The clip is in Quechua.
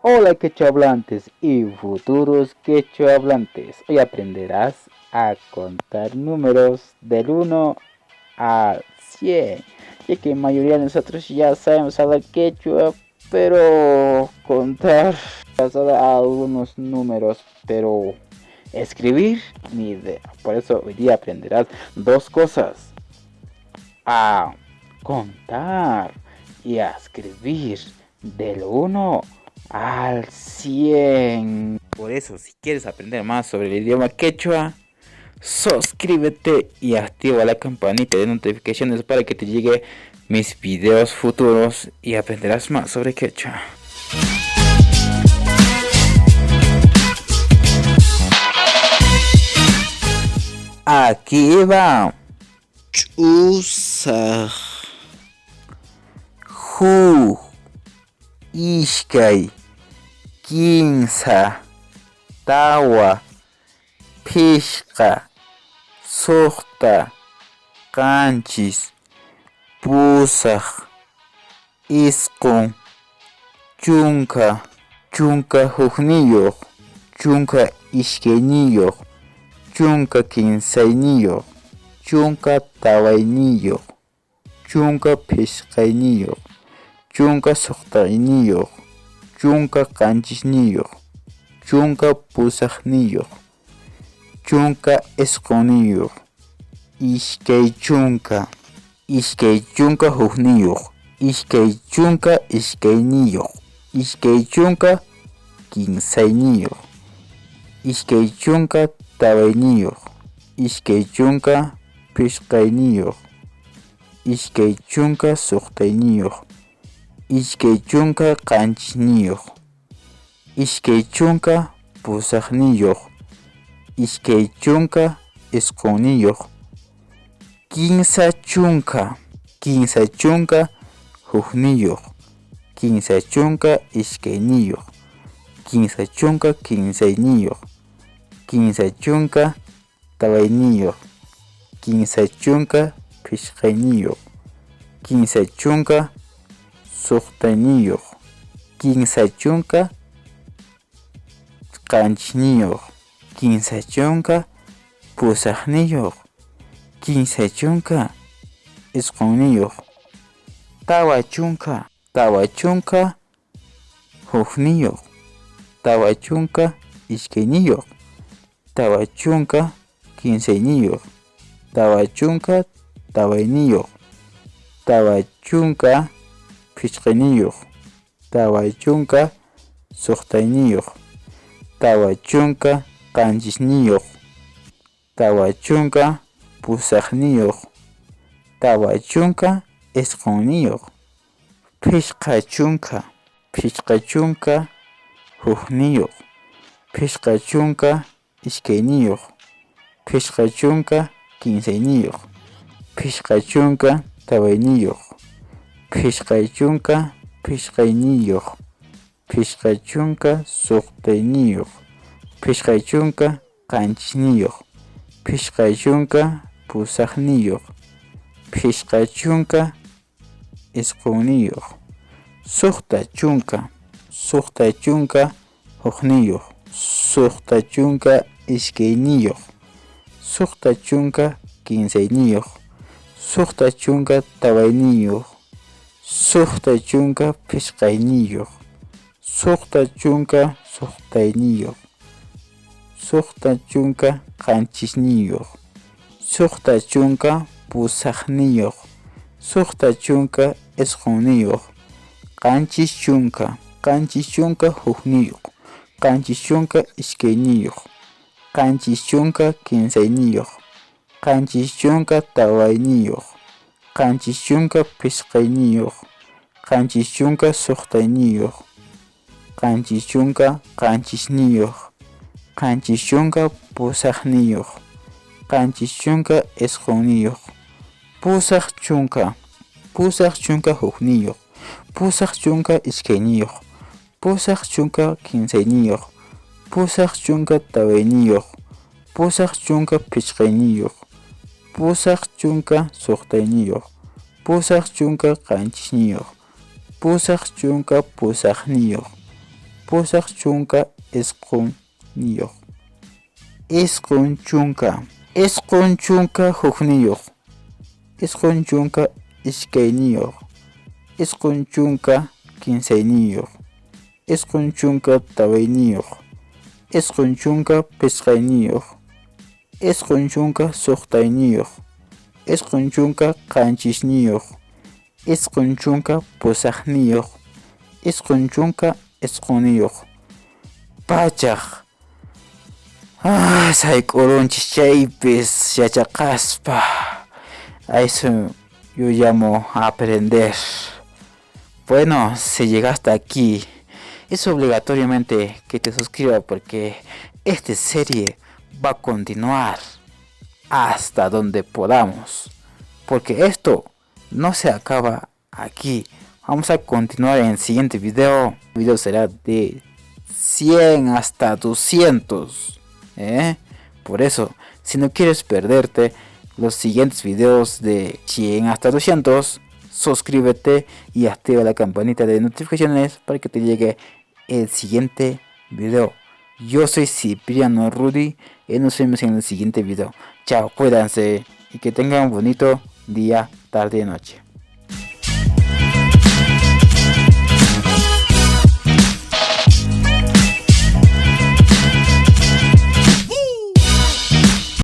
Hola quechua hablantes y futuros quechua hablantes. Hoy aprenderás a contar números del 1 al 100. Ya que la mayoría de nosotros ya sabemos hablar quechua, pero contar solo algunos números, pero escribir ni idea. Por eso hoy día aprenderás dos cosas: a contar y a escribir del 1 al 100. Por eso, si quieres aprender más sobre el idioma quechua, suscríbete y activa la campanita de notificaciones para que te llegue mis videos futuros y aprenderás más sobre quechua. Aquí va. Ch'usaq, huk, iskay, kimsa, tawa, phishqa, suqta, qanchis, pusaq, isqun, chunka, chunka hukniyuq, chunka iskayniyuq, chunka kimsayniyuq, chunka tawayniyuq, chunka phishqayniyuq, chunka suqtayniyuq, chunka qanchisniyuq, chunka pusaqniyuq, chunka isqunniyuq, iskay chunka, iskay chunka hukniyuq, iskay chunka iskayniyuq, iskay chunka kimsayniyuq, iskay chunka tawayniyuq, iskay chunka phishqayniyuq, iskay chunka suqtayniyuq, iskay chunka qanchisniyuq, iskay chunka pusaqniyuq, iskay chunka isqunniyuq, kimsa chunka, kimsa chunka hukniyuq, kimsa chunka iskayniyuq, kimsa chunka kimsayniyuq, kimsa chunka tawayniyuq, kimsa chunka phishqayniyuq, kimsa chunka suqtayniyuq, kimsa chunka qanchisniyuq, kimsa chunka pusaqniyuq, kimsa chunka isqunniyuq, tawa chunka, tawa chunka hukniyuq, tawa chunka iskayniyuq, tawa chunka kimsayniyuq, tawa chunka tawayniyuq, tawa chunka phishqayniyuq, tawa chunka suqtayniyuq, tawa chunka qanchisniyuq, tawa chunka pusaqniyuq, tawa chunka isqunniyuq, phishqa chunka, phishqa chunka hukniyuq, phishqa chunka iskayniyuq, phishqa chunka kimsayniyuq, phishqa chunka tawayniyuq, phishqa chunka phishqayniyuq, phishqa chunka suqtayniyuq, phishqa chunka qanchisniyuq, phishqa chunka pusaqniyuq, phishqa chunka isqunniyuq, suqta chunka, suqta chunka hukniyuq, suqta chunka iskayniyuq, suqta chunka kimsayniyuq, suqta chunka tawayniyuq, suqta chunka phishqayniyuq, suqta chunka suqtayniyuq, suqta chunka qanchisniyuq, suqta chunka pusaqniyuq, suqta chunka isqunniyuq, qanchis chunka, qanchis chunka hukniyuq, qanchis chunka iskayniyuq, qanchis chunka kimsayniyuq, qanchis chunka tawayniyuq, qanchis chunka phishqayniyuq, qanchis chunka suqtayniyuq, qanchis chunka qanchisniyuq, qanchis chunka pusaqniyuq, qanchis chunka isqunniyuq, pusaq chunka, pusaq chunka hukniyuq, pusaq chunka iskayniyuq, pusaq chunka kimsayniyuq, pusaq chunka tawayniyuq, pusaq chunka phishqayniyuq, pusaq chunka suqtayniyuq, pusaq chunka qanchisniyuq, pusaq chunka pusaqniyuq, 89, 90, 91, 92, 93, 94, 95, 96, 97, 98, 99, 100. Ah, sayk'urunchis chaypis yachaqaspa. A eso yo llamo aprender. Bueno, si llegaste aquí, es obligatoriamente que te suscribas porque esta serie va a continuar hasta donde podamos. Porque esto no se acaba aquí. Vamos a continuar en el siguiente video. El video será de 100 hasta 200. ¿Eh? Por eso, si no quieres perderte los siguientes videos de 100 hasta 200, suscríbete y activa la campanita de notificaciones para que te llegue el siguiente video. Yo soy Cipriano Rudy y nos vemos en el siguiente video. Chao, cuídense y que tengan un bonito día, tarde y noche.